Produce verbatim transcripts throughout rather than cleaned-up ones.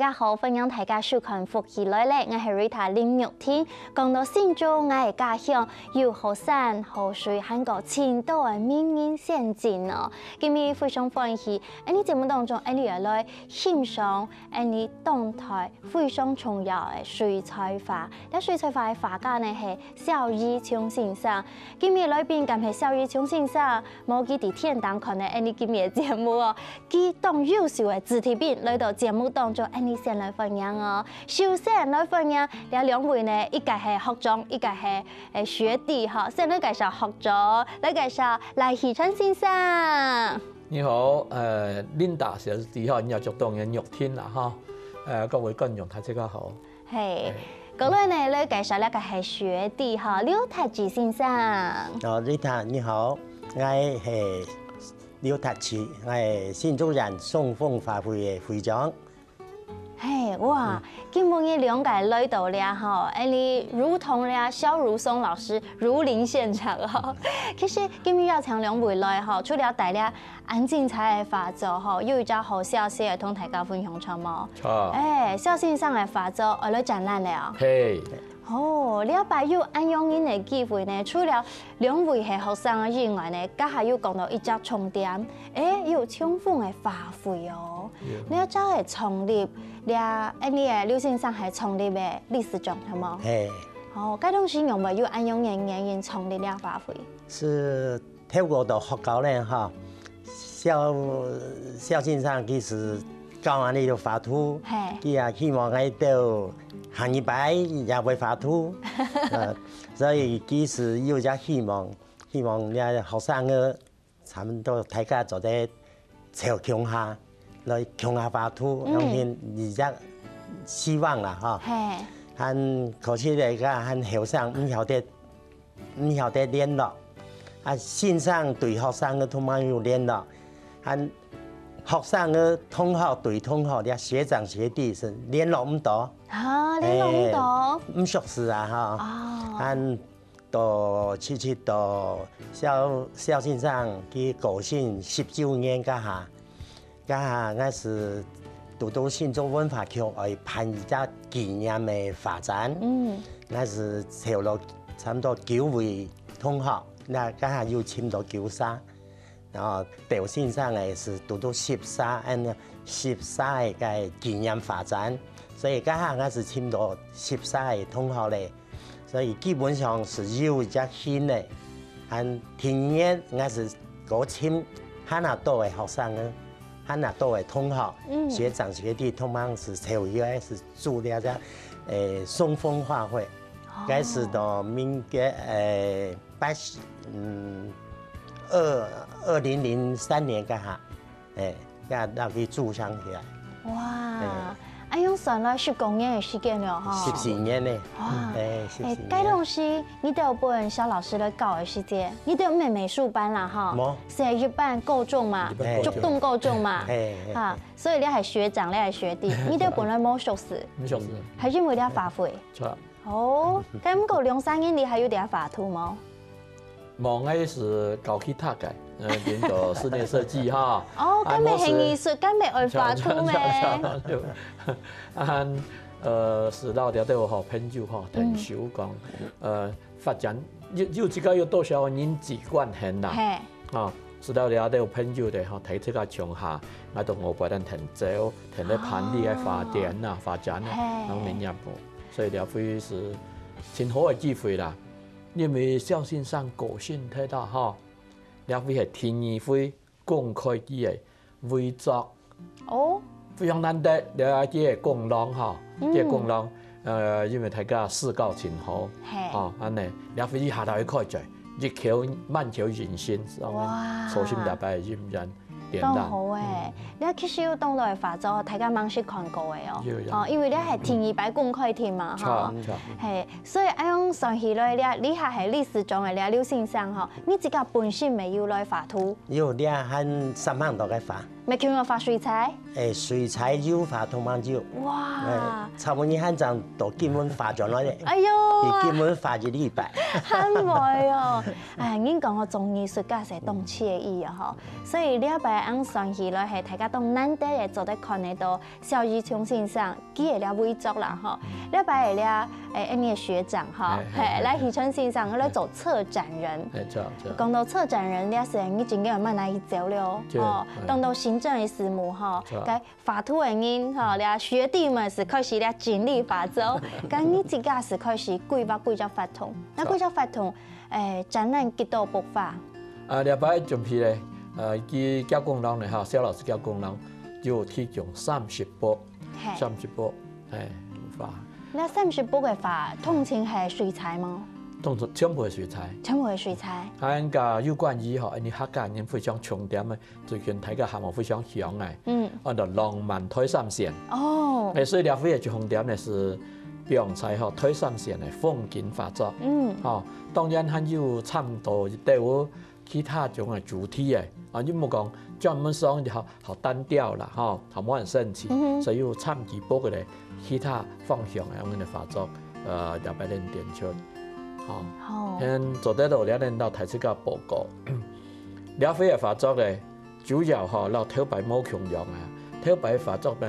大家好，歡迎大家收看《福氣來了》，𠊎係Rita林玉婷。講到新竹，𠊎个家鄉有好山、好水，還過盡多个名人先進哦。今日非常歡喜，𠊎俚節目當中，𠊎俚愛來欣賞𠊎俚當代非常重要个水彩畫。這水彩畫个畫家呢係蕭怡瓊先生。今日來賓敢係蕭怡瓊先生？ 無佢在天頂看个𠊎俚今日个節目哦，佢當優秀个子弟兵來到節目當中，𠊎俚先來歡迎哦。首先來歡迎這兩位呢，一個係學長，一個係，誒，學弟哈。先來介紹學長，來介紹賴喜川先生。你好，呃，Linda小姐哈，你也叫當然玉婷啦哈。呃，各位觀眾大家好。 嘿，過來呢，來介紹這個係學弟哈，劉達志先生。哦，Rita，你好，𠊎係劉達志，𠊎係新竹縣松風畫會个會長。嘿，哇，今晡日兩個來到這吼，恁呢如同這蕭如松老師如臨現場哦。其實今日邀請兩位來吼，除了帶這 恁精彩个畫作吼，有一隻好消息愛同大家分享，著無？著。誒，蕭先生个畫作愛來展覽了哦。嘿。哦，這擺有恁樣个機會呢，除了兩位係學生以外呢，這下又講到一隻重點，誒，有重逢个畫會哦。有。這隻个創立，這，誒，你个劉先生係創立个理事長，著無？嘿。哦，該當時仰會有恁樣个原因創立這畫會？是 透過到學校呢，吼，蕭，蕭先生佢係教𠊎俚畫圖，嘿。佢也希望𠊎兜下一擺也會畫圖，呃，所以佢係有一隻希望，希望這學生个差不多大家做得 湊共下，來共下畫圖，嗯。相信一隻希望啦，吼。嘿。還可惜咧，這下還後生，毋曉得，毋曉得聯絡。啊，先生對學生个通常有聯絡，還學生个同學對同學，這學長學弟係聯絡毋到。啊，聯絡毋到。嘿，毋熟識啊，吼。哦。還 到，直直到蕭，蕭先生佢過身十週年該下，該下𠊎係堵堵新竹文化局愛辦一隻紀念个畫展，嗯。𠊎係湊了差毋多九位同學，該該下又尋到九儕。 然後劉先生个係堵堵十儕，恁十儕个該紀念畫展，所以該下𠊎係尋到十儕个同學咧，所以基本上係有一隻心咧。還第二𠊎係過尋還較多个學生个，還較多个同學，嗯。學長學弟，通常係湊一個係做這隻，誒，松風畫會，哦。該係到民國，誒， 八十，嗯，二，二零零三年該下，誒，該下去組成起來。哇，哎。恁樣算來十多年个時間了吼。十四年呢。哇，誒，十四年。誒，該當時你兜分蕭老師來教个時節，你兜毋係美術班啦吼，無。係一般高中嘛，一般高中。竹東高中嘛，嘿，嘿，啊，嘿。所以你係學長，你係學弟，你兜本來無熟識，毋熟識。還因為你畫會。著。 哦，該毋過兩三年你還有在該畫圖無？無，𠊎係教吉他个，呃，變做室內設計哈。哦，啊，該毋係藝術，該毋係愛畫圖咩？啊，呃，係摎這兜好朋友吼，𢯭手講，呃，發展，有，有這個有多少人際關係啦？嘿。啊，係摎這兜朋友个吼，大家共下，𠊎兜外背人𢯭手，𢯭來辦理个發展啊，發展啊，嘿。農林業務。 所以這回係盡好个機會啦，因為蕭先生過身忒啦吼，這回係第二回公開佢个遺作。哦。非常難得，這个佢个共樣吼，嗯。佢个共樣，呃，因為大家私交盡好，嘿。吼，恁呢，這回一下頭去開嘴，一口滿口印象，哇。初心大擺个印象。 當好誒，嗯。你其實有當多个畫作，大家吂識看過誒哦。有，有。哦，因為你係第二擺公開展嘛，吼。著，著。嘿，所以恁樣算起來，你，你還係理事長誒，你劉先生吼，你自家本身乜有來畫圖？有，你還三項都个畫。乜共樣畫水彩？欸，水彩油畫同樣油。哇！欸，差不多你還正到金門畫轉來咧。哎喲，佢金門畫一禮拜。還會哦。哎，人講哦，做藝術家係當愜意哦，吼。所以這擺恁算起來，係大家當難得个做得看得到 蕭一秋先生，佢个這遺作啦，吼，這擺个這，欸，恁呢个學長，吼，嘿，嘿，嘿，來，嘿。喜春先生來做策展人。嘿，著，著。講到策展人，這時你真个慢慢去走了，對，哦，嘿。當到行政个事務，吼，著。該畫圖个人，吼，這學弟們係開始這整理畫作，該你自家係開始規劃幾隻活動，那幾隻活動，欸，展覽幾多幅畫？啊，這擺準備咧，呃，佢交工人咧，吼，蕭老師交工人，就提供三十幅。 嘿。三十幅，嘿，畫。該三十幅个畫，通常係水彩無？通常全部係水彩。全部係水彩。啊，應該有關於吼，因為客家人非常重點个，最近大家喊到非常響个，嗯。安到浪漫台三線。哦。欸，所以這回个一重點呢係，比方在吼台三線个風景畫作。嗯。吼，當然還有差不多都有 其他種个主題个，啊，你莫講專門上好，好單調啦，吼，好無恁生趣，嗯哼。所以有參幾幅个咧，其他方向个恁呢个畫作，呃，也擺恁展出，吼。哦。現做得到這恁到大自家報告。這回个畫作咧，主要吼，摎頭擺無共樣啊。頭擺畫作呢，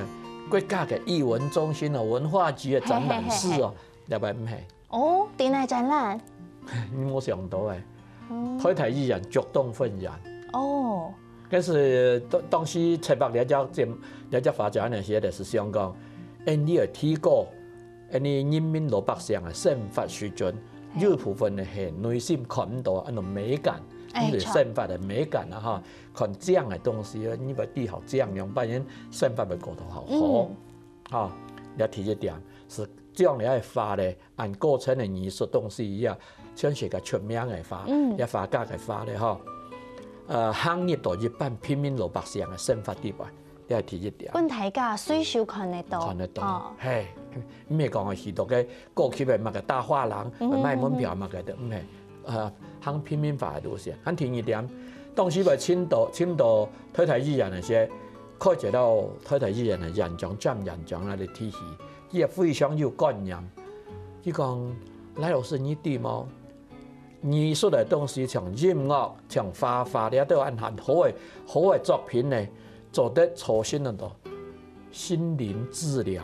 國家个藝文中心哦，文化局个展覽室哦，嘿嘿嘿嘿。這擺毋係。 哦，在哪展覽？你無想到欸，嗯。台大醫院竹東分院。哦。該係當，當時策劃這隻展，這隻畫展个時，就係想講，欸，你愛提高，欸，你人民老百姓个生活水準，嘿。有部分呢係內心看毋到，安到美感，欸，你生活个美感啊，吼，看靚个東西，你會知好靚樣，把人生活會過到好好。嗯。吼，這第一點，係將來个畫咧， 恁高深个藝術東西一樣，全世界出名个畫，嗯。也畫家个畫咧吼。呃，行入到一般平民老百姓个生活裡背，這係第一點。分大家隨手看得到。看得到。哦。嘿，毋係講去到个高級个麼个大畫廊，嗯，賣門票麼个个，毋係。呃，行平民化个路線。還第二點，當時會請到，請到台大醫院該兜，開一道台大醫院个院長，兼院長該兜提起， 佢也非常有觀念。佢講：「賴老師，你知無？藝術个東西，像音樂、像畫畫，這兜恁，恁好个，好个作品呢，做得造成很多心靈治療。」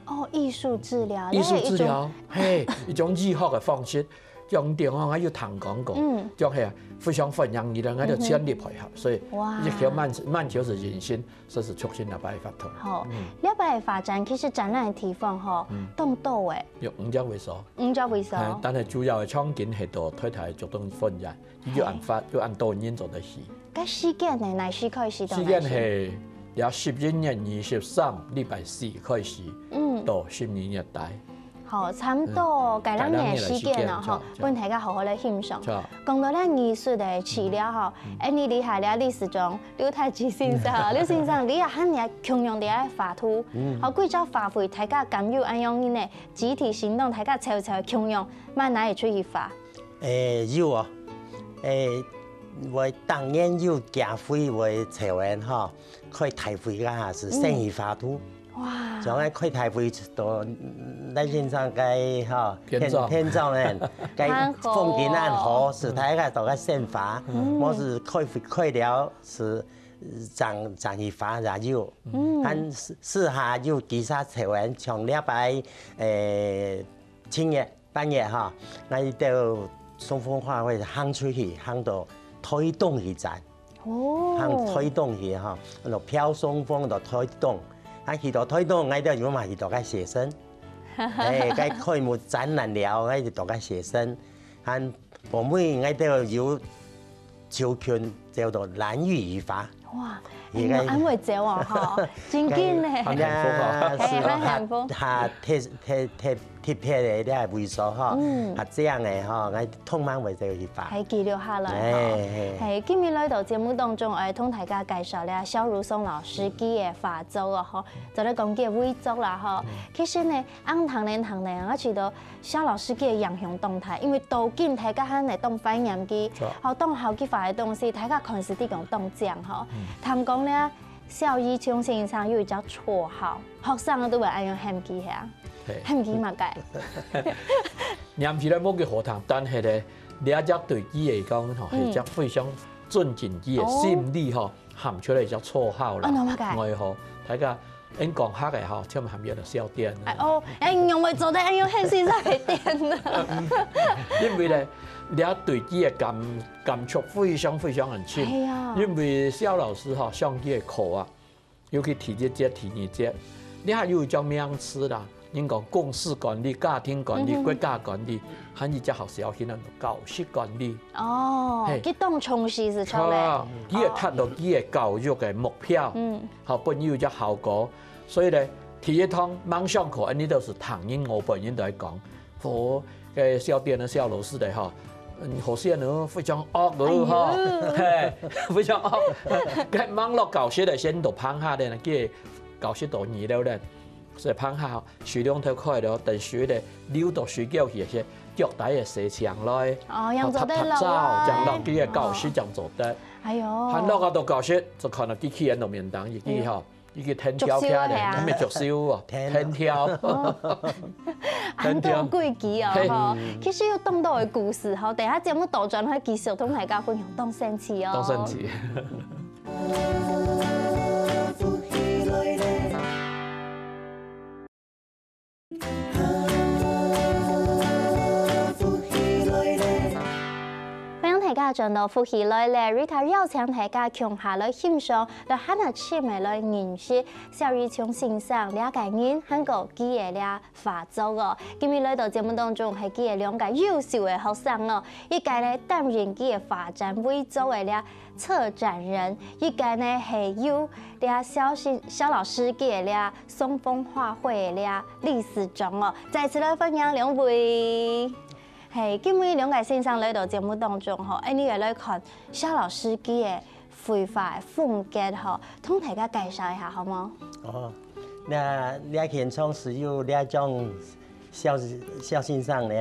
哦，藝術治療，藝術治療，那係一種，嘿，一種醫學个方式。 像電話，𠊎有聽講過，嗯。像係啊，非常歡迎你啦，𠊎就全力配合，嗯哼。所以，哇。一條慢，慢就是人生，這係促進這擺个活動。好，嗯。這擺个畫展其實展覽个地方吼，嗯。當多欸。有五隻位所。五隻位所。哎，但係主要个場景係到台大竹東分院，又恁闊，哦。又恁多人做得去。該時間呢，哪時開始到哪時？時間係由十一月二十三，禮拜四開始，嗯。到十二月底。 好，差毋多，嗯。該兩年个時間咯，吼，該兩年个時間，著，著。分大家好好來欣賞。著。講到這藝術个治療吼，嗯。恁呢厲害了，理事長劉泰吉先生，劉先生，你也喊你共樣在該畫圖，嗯。好，幾隻畫會，大家敢有恁樣呢？集體行動，大家湊湊共樣，慢慢仔出去畫。欸，有哦。欸，𠊎當年有機會𠊎湊人吼，開大會該下係生意畫圖。嗯。 哇。像𠊎開大會都，嗯，賴先生該，吼，片，片狀。片狀呢，該風景恁好，係大家都該生活，嗯。無係開會開了係正，正去畫也有。嗯。還私，私下有幾儕湊人，像這擺，欸，七月、八月吼，𠊎兜松風畫會行出去，行到台東去展。 哦。行台東去吼，安到飄松風到台東，啊，去到台東，𠊎兜有嘛去到該寫生，欸，該開幕展覽了，𠊎就到該寫生，還後尾𠊎兜有就近走到蘭嶼畫。哇，應該恁會走哦，吼，真緊呢。該，該，很幸福哦。嘿，很幸福。下，下，特，特，特 特別个這位所吼，嗯。啊，恁樣个吼，𠊎通常會走去畫。係記錄下來吼。欸，係。係，今日來到節目當中，愛同大家介紹這蕭如松老師佢个畫作哦，吼，做得講佢个遺作啦，吼。嗯。其實呢，恁多年，恁多年，𠊎覺得蕭老師佢个影響當大，因為到今大家還會當懷念佢，著。吼，當好佢畫个東西，大家看係在講當靚吼。嗯。聽講呢，蕭一秋先生有一隻綽號，學生都會恁樣喊佢係啊，嘿。喊佢麼个？念起來無幾好聽，但係呢，這隻對佢來講吼，嗯。係一隻非常尊敬佢个心理吼，哦。喊出來一隻綽號啦。哦，那麼个。哎吼，大家，恁講客个吼，千萬喊佢做蕭店啊。哎，哦，哎，仰會做得恁樣喊先生个店呢？因為呢，這對佢个感，感觸非常非常个深。哎呀。因為蕭老師吼，上佢个課啊， 尤其第一節、第二節，你還有一種名詞啦，人講公司管理、家庭管理、嗯哼。國家管理，還有一隻較小型个教室管理。哦，嘿。佢當重視係著咧。著啊，佢會達到佢个教育个目標，嗯。好，分有一隻效果。所以呢，第一堂猛上課，恁呢都係聽人，𠊎本人都會講， 哦，該蕭店个蕭老師个吼，嗯，好像呢，非常惡哦，吼，哎喲。嘿，非常惡。該網絡教室个先都放下咧，該教室都二樓咧，所以放下吼，水龍頭開了，等水咧流到水溝去，該腳底个洗牆來，哦，樣做得落啊。這樣落去个教室這樣做得。哎喲。還落啊到教室，就看到機器人都面當，一支吼。 一支藤條起來，竹修个啊。毋係竹修哦，藤條。藤條。哦。恁多規矩哦，嘿。吼。其實有當多个故事吼，等下節目倒轉會繼續同大家分享，當神奇哦。當神奇。歡迎大家轉到福氣來了，Rita邀請大家共下來欣賞，來還較深个來認識蕭一秋先生這個人，還過佢个這畫作哦。今日來到節目當中，係佢个兩個優秀个學生哦，一個呢擔任佢个畫展委座个這策展人，一個呢係由這蕭先，蕭老師佢个這松風畫會个這理事長哦。再次來歡迎兩位。 嘿，今晡日兩個先生來到節目當中吼，恁呢來看蕭老師佢个繪畫个風格吼，同大家介紹一下好無？哦，該，該現場係有這種蕭，蕭先生个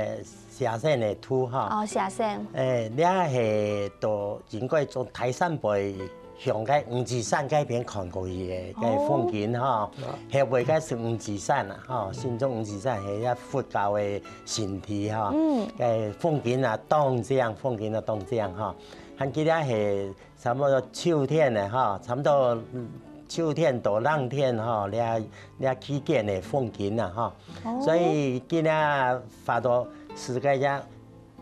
寫生个圖吼。哦，寫生。誒，這係到應該從大山背 向該五指山該片看過去个，該風景吼，哦。後背該係五指山啊，吼，新竹五指山係一佛教个聖地吼，嗯。該風景啊，當靚，風景啊，當靚吼。還記得係差不多秋天个吼，差不多，嗯，秋天到冷天吼，這，這期間个風景啊吼。哦。所以今仔畫到係該隻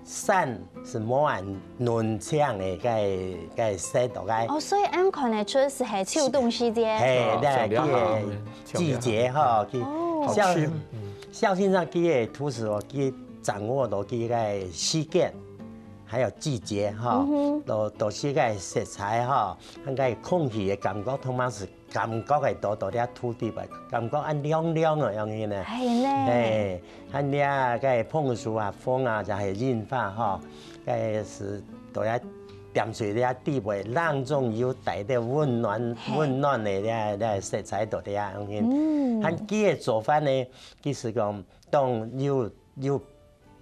山係無恁暖淨个，該，該色到該。哦，所以恁看得出係，係秋冬時節。嘿，哦，對，像這樣啊，佢个季節吼，佢哦。蕭，好吃，嗯。蕭先生佢个圖示哦，佢掌握到佢个時間，還有季節吼，嗯哼。都，都係該色彩吼，還有該空氣个感覺，通常係 感覺會到，到這土地啊，感覺恁涼涼个樣形呢。係呢。嘿，還這个楓樹啊，風啊，就係櫻花吼，該係到這點水這地位，當中有帶點溫暖，嘿。溫暖个這，這色彩到這樣形。嗯。還佢个做法呢，佢係講當有，有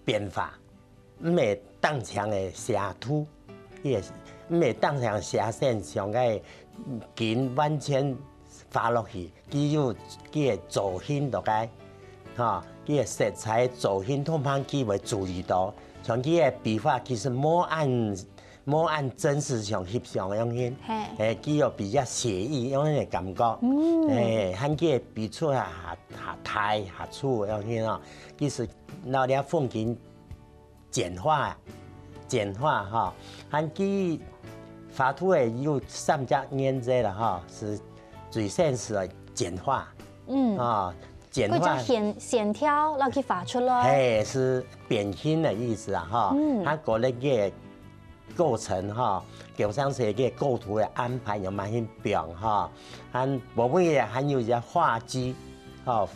變化，毋係單淨个寫圖，佢个，毋係單淨寫生像个景完全畫落去，佢有佢个造型落來，吼，佢个色彩造型通常佢會注意到，像佢个筆畫其實無恁，無恁真實像翕相个樣形，嘿。誒，佢有比較寫意樣个感覺，嗯。誒，還佢个筆觸啊，下，下大下粗个樣形哦，其實 摎這風景簡化，簡化吼，還佢畫圖个有三隻原則啦吼，係最先係簡化，嗯。啊，簡化。佢就線，線條，摎佢畫出來。嘿，係扁平个意思啊吼，嗯。佢過了个 過程吼，就像係个構圖个安排有蠻去變吼，還無尾个還有一個畫技，吼，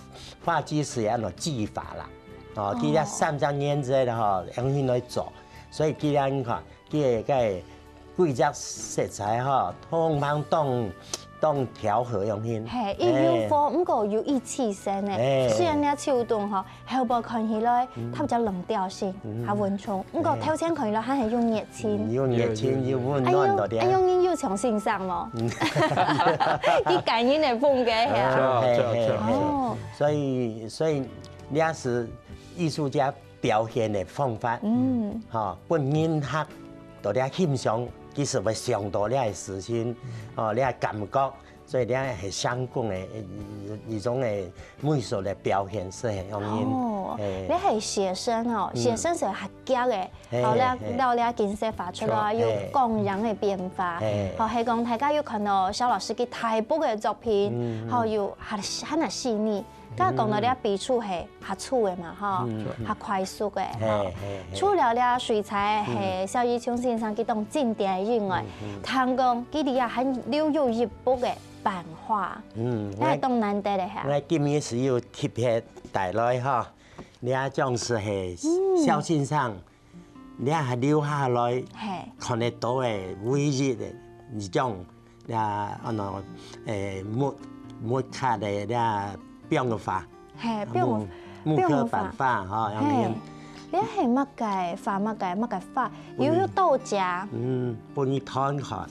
畫技係安到技法啦，吼，哦。佢這三隻原則吼，用心來做，所以佢恁看，佢个該幾隻色彩吼，通通當當調和樣形。嘿，又有風，毋過又一氣生呢。嘿。雖然這秋冬吼，後背看起來，嗯。較比較冷調性，嗯。較溫春。毋過頭前看起來還係有熱情。嗯，有熱情，有溫暖个。哎喲，哎喲，你有像先生無？嗯。佢感應个風格係啊。啊，嘿，嘿，嘿。哦。所以，所以，這係藝術家表現个方法。嗯。吼，分人客到這欣賞，其實會想到這个事情，吼，這个感覺。 所以這係相關个一，一種个美術个表現，係很容易。哦，嘿。你係寫生哦，嗯。寫生係較遽个，嘿，好，了，嘿，嘿。了，了，景色畫出來，嘿。有光影个變化。嘿。好，係講大家有看到蕭老師佢大部分个作品，嗯，嗯。好，有較，較細膩。 該講到這筆觸係較粗个嘛，吼，嗯，嗯。較快速个，吼。嘿，嘿，嘿。除了這水彩係蕭一秋先生佢當經典个以外，嗯，嗯。聽講佢這下還留有一幅个版畫，嗯，這係當難得个哈。𠊎今日係有特別帶來哈，這張係，嗯。蕭先生 這下留下來，嘿。看得到个唯一个一種，這，安到，誒，木，木刻个這壁畫。嘿，壁畫，木，木刻版畫，壁畫。吼，嘿，恁樣。這係麼个畫，麼个，麼个畫？有，有倒夾。嗯，分你看看。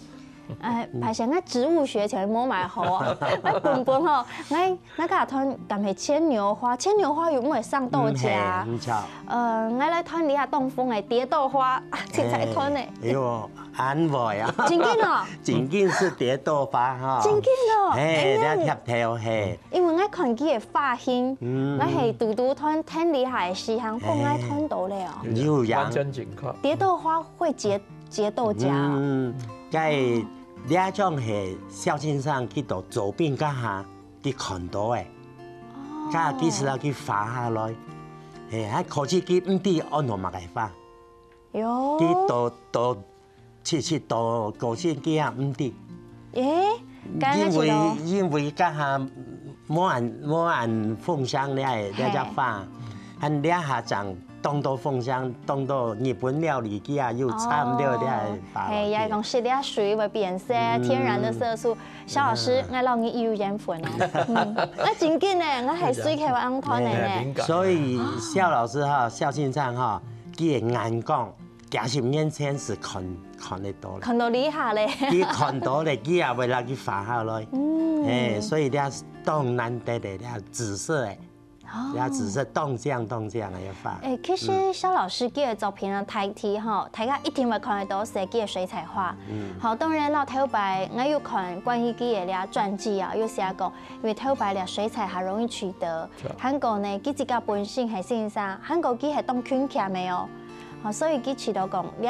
呃，歹勢，𠊎植物學全無買好啊。𠊎本本吼，𠊎，𠊎个團敢係牽牛花，牽牛花有無會生豆莢？嗯，嘿，毋錯。呃，𠊎來團你啊，東風个蝶豆花，啊，凊彩團呢。哎喲，恁會啊。真緊哦。真緊係蝶豆花哈。真緊哦。嘿，哎呀。這貼頭，嘿。因為𠊎看佢个髮型，嗯。𠊎係拄拄團，團你下个時行，放𠊎團到了哦。有影。完全正確。蝶豆花會結 結豆莢。嗯，該這種係蕭先生去到作品該下，佢看到个，哦。該下佢就愛去畫下來，嘿，還可惜佢毋知安到麼个花，喲。佢到，到，直直到過身佢也毋知。 誒，該因為，該時候因為該下無恁，無恁風生了，這隻花，嘿。還這下正當多風生，當多日本料理機啊，又摻了這花落去。哦，嘿，也講食了水會變色，嗯。天然的色素。蕭老師，嗯。𠊎摎你有緣分哦。嗯，𠊎真緊呢，𠊎還隨口恁樣團的呢。哎呀，敏感。所以蕭老師哈，蕭先生哈，佢个眼光 幾十年前係看，看得到了。看到這下咧。佢看到了，佢也會拿去畫下來。嗯。嘿，所以這當難得个，這紫色个，哦。這紫色當靚當靚个畫。誒，其實嗯。蕭老師佢个作品啊，大體吼，大家一定會看得到係佢个水彩畫。嗯。好，當然啦，頭擺𠊎有看關於佢个這傳記啊，有寫過，因為頭擺這水彩較容易取得，是啊。還過呢，佢自家本身係先生，還過佢係當勤儉个哦。 吼，所以佢試著講，這个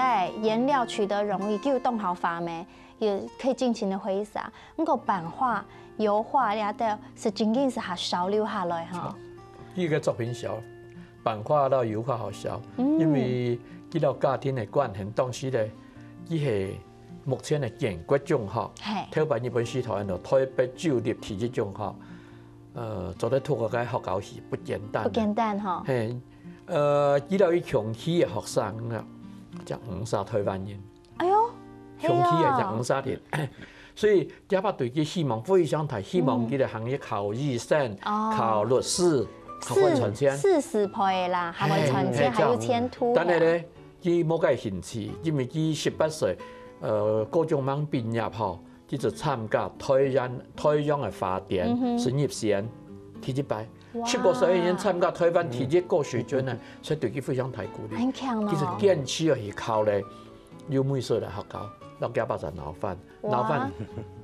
顏料取得容易，就當好畫咩，也可以盡情的揮灑。毋過版畫、油畫這兜係真經係較少留下來吼。佢个作品少，版畫摎油畫好少，嗯。因為佢摎家庭个關係，當時咧，佢係目前个建國中學，嘿。頭擺日本時代安到台北州立第一中學，呃，做得讀該个學校係不簡單个。不簡單吼。嘿， 呃，佢摎佢共期个學生啊，正誤殺台灣人。哎喲，共期个，係哦。正誤殺人。所以，佢爸對佢希望非常大，希望佢个行業考醫生、哦。考律師，考會賺錢。四，四十歲啦，還會賺錢，嘿，還有前途。但係呢，佢無該興趣，因為佢十八歲，呃，高中吂畢業吼， 佢就參加太陽，太陽个花店，嗯哼。係入選第一擺。哇。十八歲已經參加台灣第一个水準呢，所以對佢非常大鼓勵。很強哦。佢就堅持要去考咧，有美術个學校，摎佢爸爸鬧翻，哇。鬧翻，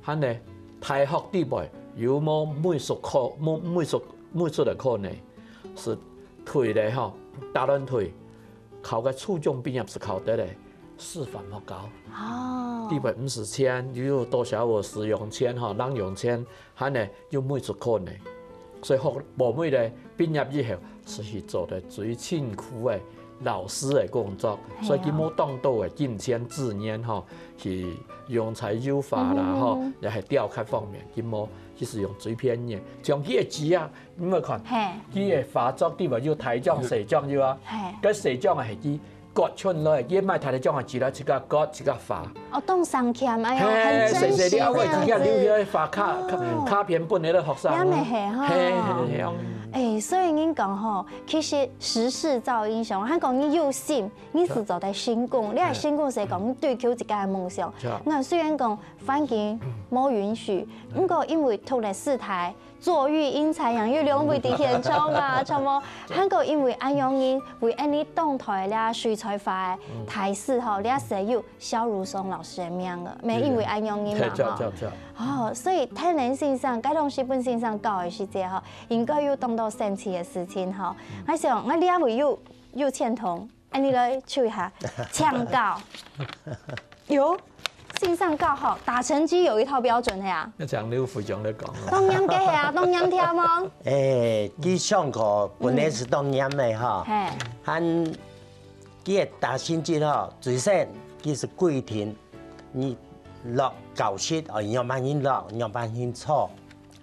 還呢，大學裡背有無美術課，無，美術，美術个課呢，係退咧吼，打亂退。 考个初中畢業係考得个師範學校。哦。裡背毋使錢，又有多少个使用錢吼，零用錢，還呢，又每一科呢。所以學，後尾呢，畢業以後，係去做个最辛苦个老師个工作，係啊。所以佢無當多个金錢資源吼，去用在油畫啦，嗯哼。吼，也係雕刻方面，佢無，佢係用最便宜个。像佢个紙啊， 你有看，嘿。佢个畫作裡背有大張、細張有啊。嘿。該細張个係佢割出來，佢毋係大大張啊，自家自家割自家畫。哦，當省儉，哎呀，很嘿，細細粒，珍惜這樣子。會自家留下來畫卡，卡，哦。卡片分你个學生。也毋係哈。嘿，嘿，嘿，哦。哎，所以人講吼，其實時勢造英雄，還講你有心，你是做得成功，你个成功係講你追求自家个夢想。是啊。那雖然講環境無允許，毋過因為讀了四台， 左育英才，右育兩位在現場嘛，全部還過因為恁樣人為恁呢當代這水彩畫个大師吼，這係有蕭如松老師个名个，乜因為恁樣人嘛吼。哦，所以天然先生，該當時分先生教个時節吼，應該有當多神奇个事情吼。𠊎想，𠊎這位有有錢通， 恁呢來試一下，請教。有，先生教吼，打成績有一套標準个啊。該像劉副總來講啊。當嚴格个啊，當嚴格無？誒，佢上課本來係當嚴个吼，嘿。還佢个打成績吼，最先佢係規定，你落教室哦，仰般人落，仰般人坐。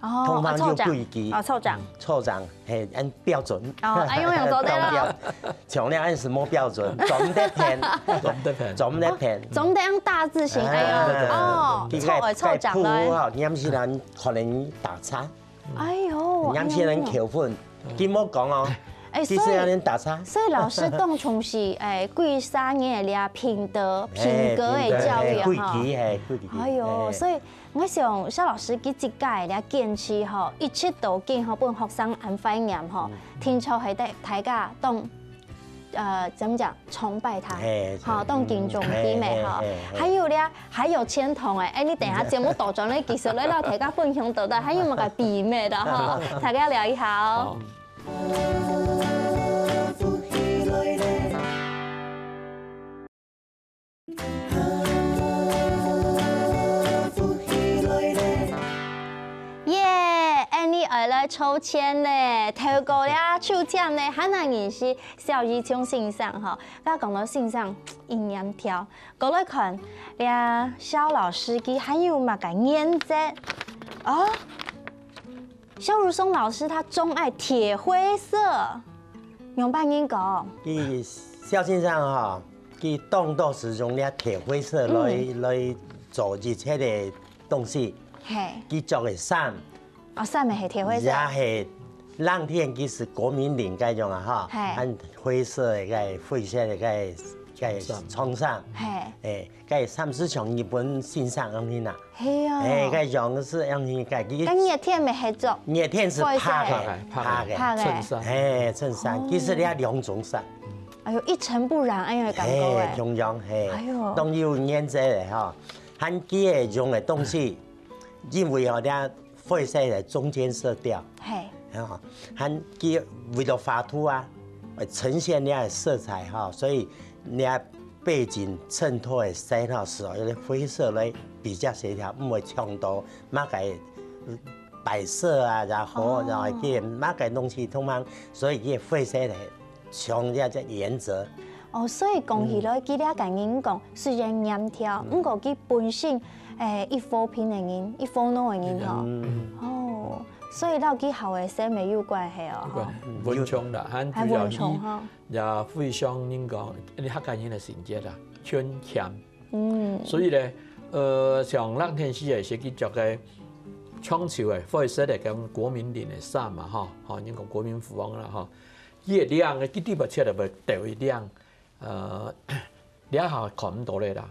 哦，通常有規矩。哦，湊獎。哦，湊獎。湊獎，嘿，按標準。哦，哎，用用做得了。當標，像恁樣係無標準，做毋得騙。做毋得騙。做毋得騙。哦，做毋得用大字型，哎呦，哎，對，對，對。哦，佢个，湊，湊獎來。个譜吼，有時人可能打叉，哎呦，有時人扣分，哎呦。佢無講哦，哎，其實有人打叉。所以，所以老師當重視，哎，幾十年个這品德、品格个教育哈。哎，品德，哎，規矩，哎，規矩，哎呦，哎。所以 𠊎想蕭老師佢自家个這堅持吼，一直到今吼，分學生恁懷念吼，聽說係大，大家當，呃，怎麼講，崇拜他，嘿，吼，當敬重佢个吼。嘿，嘿，嘿，嘿。還有咧，還有錢通誒，誒，你等一下節目倒轉來，其實來摎大家分享到底還有麼个秘密个吼，大家聊一下哦。好。 耶！恁呢愛來抽籤咧，透過這抽籤咧，還能認識蕭如松先生吼。該講到先生，一年跳，過來看，這蕭老師佢還有麼个顏色？哦， 蕭如松老師他鍾愛鐵灰色，仰般形講？佢蕭先生吼，佢當多係用這鐵灰色來，嗯。來做一切个東西。嘿。佢著个衫，哦，衫也係鐵灰色。也係冷天，佢係國民領該種啊，吼，嘿。還灰色个，該灰色个，該，該長衫。長衫。嘿。誒，該衫係像日本先生恁樣啊。 係啊。誒，該樣係恁樣个，佢該熱天乜係著？熱天係白个，白个，白个。白个。白个。襯衫。誒，襯衫，哦。其實你愛兩種衫。哎喲，一塵不染，恁樣个感覺誒。誒，共樣，誒。哎喲。當有顏色个吼，還佢个用个東西，因為吼，這灰色个中間色調。嘿。吼，還佢為了畫圖啊，呈現這个色彩吼，所以 你个背景襯托个色吼，係用灰色來比較協調，毋會嗆到麼个白色啊，然後，哦。然後佢个麼个東西通常，所以佢个灰色个像這隻原則。哦，所以講起來，嗯。佢這个人講，雖然黏條，嗯。毋過佢本身，誒，一和平个人，一和鬧个人吼。嗯。哦，所以摎佢好个色乜有關係哦，有關，吼。文昌啦，還主要係 也非常人講，因為客家人个性格啦，勤儉。嗯。所以呢，呃，像冷天時个時，佢著个長袖个灰色个，講國民領个衫嘛，吼，吼，人講國民服裝啦，吼。佢个領个，佢底背切了會掉一領，呃，這下看毋到咧啦，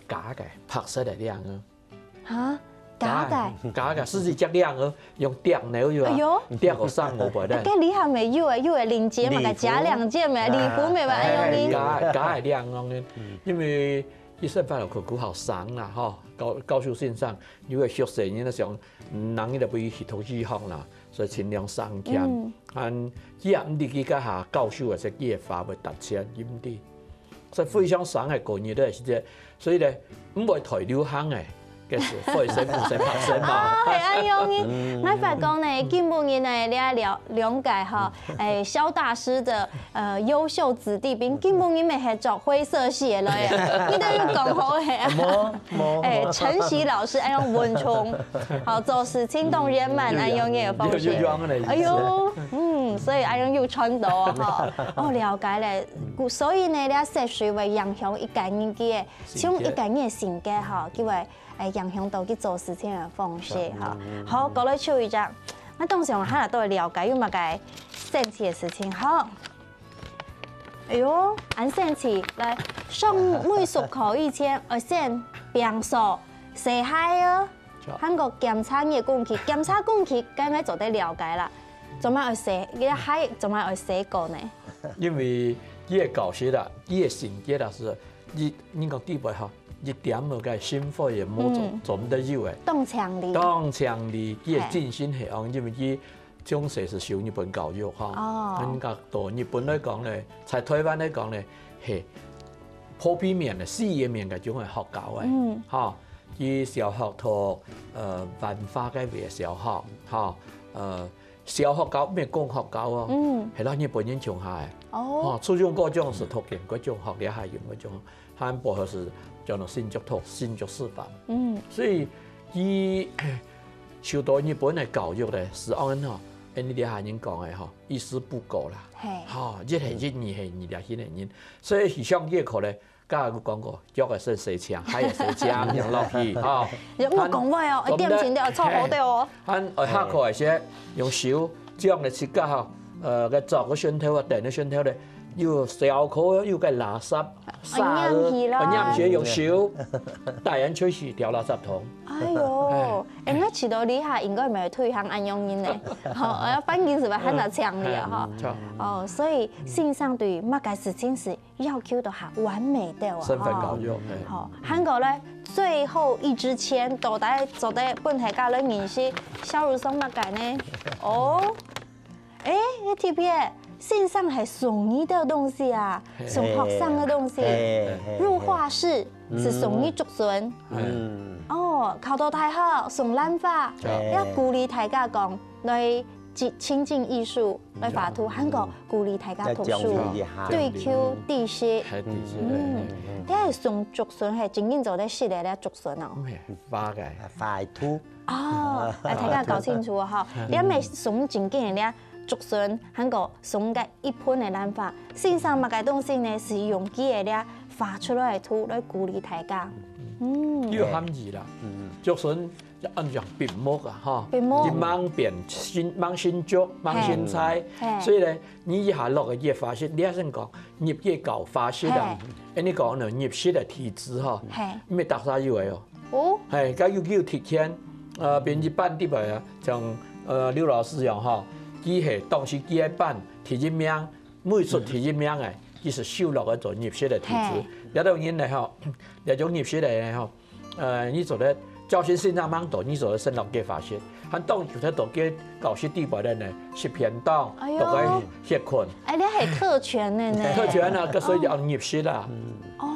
假个，白色个領个。 哈？假个？假个，係一隻領哦，用釘个，有無？哎喲。釘个上五百个。該禮盒乜有誒，有誒，領結嘛，禮服。該假領結嘛，禮服嘛，哎喲，哎，你。假，假个領哦，因為醫生發了可可好上啦，吼，教，教授先生，有个學生，人家想，嗯，人家就不會去讀醫學啦，所以盡量省儉。嗯。啊，只要毋知佢該下教授个，係佢个話會值錢，佢毋知。 所以非常省个過日个時節，所以呢，毋會太流行个，該係灰色、紅色、白色嘛。啊，係恁樣呢。嗯。𠊎發覺呢，今晡日呢，這兩，兩個哈，誒，蕭大師的，呃，優秀子弟兵，今晡日乜係著灰色系个來啊，你等於講好个啊。無，無，誒，無。承襲老師，哎喲，穩重，好，做事情當圓滿，嗯。哎喲，你也放心。有，有，有，有。哎喲，嗯，所以恁樣有賺到哦，吼。哦，了解咧。故-，所以呢，這色水會影響一個人个，像一個人个性格吼，佢會，誒，影響到佢做事情个方式吼。好，過來就一隻，𠊎當想還來多了解有麼个神奇个事情吼。哎喲，恁神奇！來，上美術課以前，愛先摒掃、洗鞋哦。 還過檢查你个空氣，檢查空氣，該愛做得了解啦。做麼愛洗？你个鞋做麼愛洗過呢？因為佢个教室啊，佢个性格啊，係一，你講底背吼，一點仔个心灰也無做，嗯。做毋得有个。當強烈。當強烈，佢个精神係恁，因為佢從細係受日本教育吼。哦。人家到日本來講呢，在台灣來講呢，係普遍面个、四个面个種个學校个，嗯。吼。 佢小學讀，呃，萬華个位小學，吼，呃，小學校，毋係公學校哦，嗯。係摎日本人共下个。哦。吼，初中、高中係讀建國中學，這下用个中學，還過後係轉到新竹讀新竹師範。嗯。所以佢受到日本个教育咧，係恁樣吼，恁樣這下人講个吼，一絲不苟啦。嘿。吼，一係一，二係二，這下个人，所以去上佢个課咧， 頭先有講過，腳會先洗淨，鞋會先洗淨，樣落去，吼。有講話哦，愛點睛个，坐好个哦。還，呃，下課个時，用手這樣來自家吼，呃，該桌个脣頭啊，凳个脣頭咧，有小可有个垃圾，沙仔，愛拈去啦。愛拈去用手，帶人出去掉垃圾桶。哎喲，哎，𠊎試著這下應該無推行恁樣呢。吼，𠊎要反應係毋係還較強烈吼？嗯，著。哦，所以先生對麼个事情係 要求都還完美个哦，身份高，吼。有，嘿。好，還過咧，最後一支籤，到底做得分大家來認識小魯送麼个呢？哦，誒，這特別，先生還送你兜東西啊，嘿。送學生个東西。嘿，嘿，入畫室係送你竹筍。嗯。哦，考到大學送蘭花，嘿。要鼓勵大家講，來 親，親近藝術來畫圖，還過鼓勵大家讀書，要獎勵一下。對，求知識。還知識，嗯，嗯，嗯。這係送竹筍，係真正做得食个這竹筍哦。嗯，花个。花个圖。哦，來，大家搞清楚哦，哈。這毋係送真正个這竹筍，還過送个一盆个蘭花。先生麼个東西呢，係用佢个這畫出來个圖來鼓勵大家。嗯。有含義啦。嗯。竹筍 就恁樣品目啊，吼，品目。佢吂變新，吂新竹，吂新菜，嘿。嘿。所以呢，你一下落个這花色，你還係講入去搞花色啊，嘿。恁樣講呢，入色个體質吼，嘿。毋係逐儕有个哦。哦。嘿，該有，有特權，呃，變一般底背啊，像，呃，劉老師樣吼，佢係當時佢个班第一名，美術第一名个，佢係受落个做入色个體質。嘿。這種人呢吼，這種入色个呢吼， 呃，你做得，就算先生吂到，你做得先落个花色，還當有得到个教室底背个呢，食便當，哎喲。到該歇睏。哎，這係特權个呢。特權啊，該所以就入色啊。哦。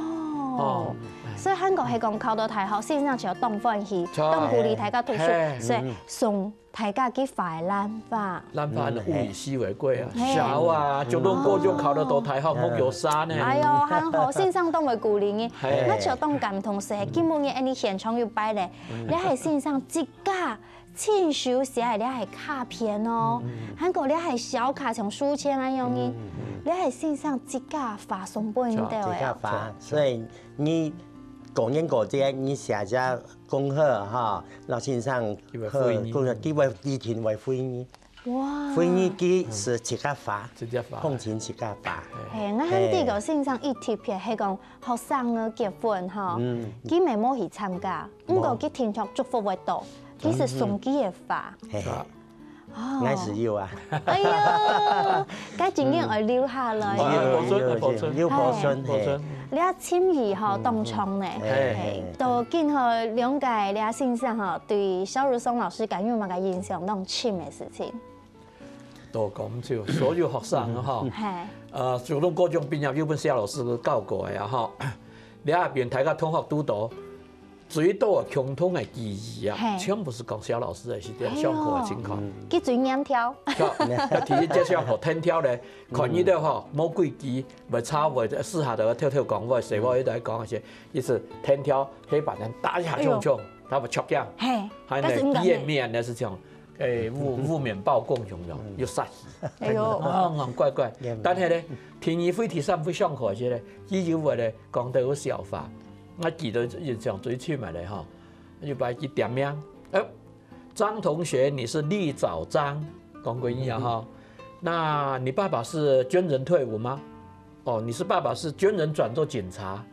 哦。所以還過係講考到大學，先生就當歡喜，著。當鼓勵大家讀書，嘿。所以送大家去花个蘭花。蘭花呢，嗯，物以稀為貴啊，嘿。少啊，竹東高中考得到大學，嗯。莫叫少呢。哎喲，還好，先生當會鼓勵你。嘿。𠊎就當感動，係今晡日恁樣現場有擺咧，嗯。這係先生自家親手寫个，這係卡片哦，嗯，嗯。還過這係小卡，像書籤恁樣个，嗯，嗯。這係先生自家畫送分你兜个哦。自家畫，所以你過年過節，你寫隻 恭賀哈，老先生，佢會回你。恭賀，佢會一定會回你。哇。回你佢係自家花，自家花。碰巧自家花。嘿，𠊎還記得先生一特別係講學生个結婚哈，嗯。佢乜無去參加，毋過佢聽著祝福會到，佢係送佢个花。嘿嘿。 哦。𠊎係有啊。哎喲，該真正愛留下來。嗯。有，有，有，有保存，有保存，嘿。保存。這情誼吼，嗯，當長呢。嘿，嘿，嘿。到今吼，兩個這先生吼，對小魯松老師敢有麼个印象當深个事情？都講毋少，所有學生吼，嘿。呃，就講高中畢業有分謝老師教過个啊吼，這下變大家同學堵到， 最多个共同个記憶啊，嘿。全部係講小老師个時間，哎喲。上課个情況。嗯。佢最黏條。著，第一節上課，天條咧，看你兜吼，嗯。無規矩，會吵會，私下頭偷偷講話，細話一直講个時，一直天條黑板上打一下，哎喲。衝衝，他會著驚。嘿，還有呢，但是應該呢。佢个面呢係像誒，烏，烏面包公熊樣，有殺氣。哎喲。啊，嗯，怪怪。嗯。但係呢，第二回、第三回上課時呢，佢有會呢，講到有笑話。𠊎記得印象最深个呢，吼，有擺佢點名，誒，張同學，你是綠藻章，講國語啊，吼。那你爸爸是軍人退伍嗎？哦，你是爸爸是軍人轉做警察，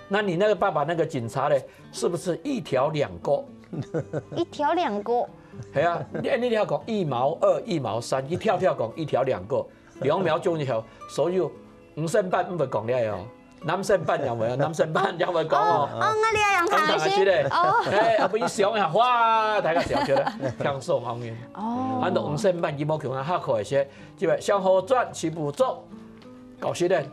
那你那個爸爸那個警察呢，是不是一條兩個？一條兩個。係啊，你，你要講一毛二、一毛三，一條條講一條兩個，兩秒鐘以後，所有五星半毋會講了哦，南星半也會，南星半也會講哦。哦，哦，𠊎這樣講係。講大家知咧。哦。哎，啊，不一想一下，哇，大家笑起來，像送行人。哦。恁多五星半，佢無共下下課一些，就會向後轉，起步走，搞失咧。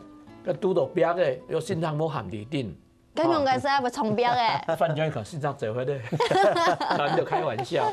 該堵到壁个，有先生無喊你定。該樣个係會撞壁个。反正佢先生做伙个，咱就開玩笑。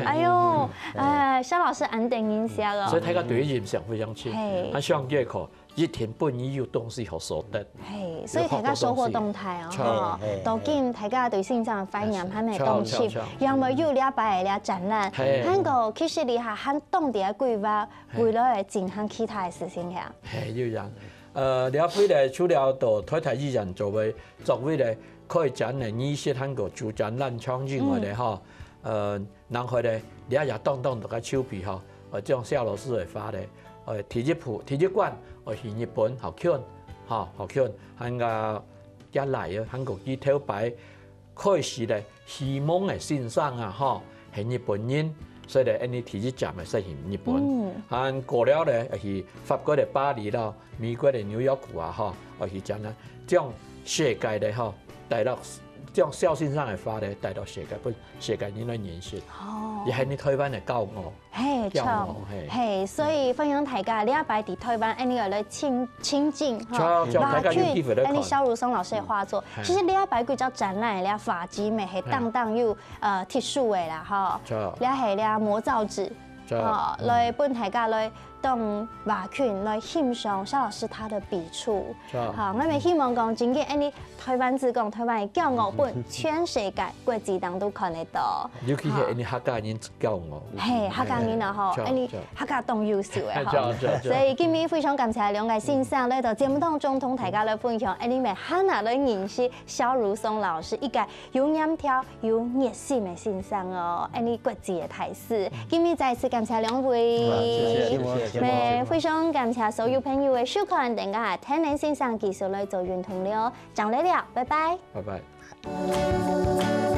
哎喲，哎，蕭老師恁得人惜哦。所以大家對佢印象非常深。嘿。啊，上節課一定分佢有東西好所得。嘿，所以大家收穫當大哦，有學到東西。吼。嘿，嘿，到今大家對先生个懷念還無斷絕，著，著，著。因為有這擺个這展覽，嘿。還過其實你還，還當地个規劃，嘿。未來會進行其他个事情呀。嘿，有影。 呃，這回呢，除了到台大醫院做位，作為呢，開展呢，儀式還過主展覽場以外呢，嗯。吼，呃，然後呢，這也當當大个籌備吼，呃，像蕭老師个話呢，呃，第一步，第一關，呃，去日本學拳，吼，學拳，還過也來啊，還過佢頭擺 開始咧，希望个先生啊，吼，係日本人，所以咧，恁呢第一站係先去日本。嗯。還過了咧，去法國个巴黎啦，美國个紐約啊，吼，去展覽，將世界咧，吼，帶到，將蕭先生个話咧，帶到世界，分世界人來認識。哦。也係你台灣个驕傲。 嘿，驕傲，著。嘿。嘿，所以歡迎大家這擺佇台灣，恁呢來親，親近，吼，著，著，大家有機會來看。恁呢蕭如松老師个畫作。嗯。其實這擺幾隻展覽，這畫集乜係當當有，呃，特殊个啦，吼。著。這係這模造紙，著。吼，嗯。來分大家來當畫群來欣賞蕭老師他的筆觸。 著。好，𠊎乜希望講，真个恁呢，台灣之光，台灣个驕傲，分全世界國際當中看得到。尤其係恁呢客家人驕傲。嘿，客家人啊，吼，著，恁呢著。客家當優秀个，吼。著，著，著。所以今日非常感謝兩位先生來到節目當中，同大家來分享，恁呢乜還過來認識蕭如松老師一個 有黏頭、有熱心个先生哦，恁呢國際个大使。今日再次感謝兩位。哇，謝謝，謝謝，謝謝。乜非常感謝所有朋友个收看，等下天然先生繼續來做運動了，正來尞，拜拜。拜拜。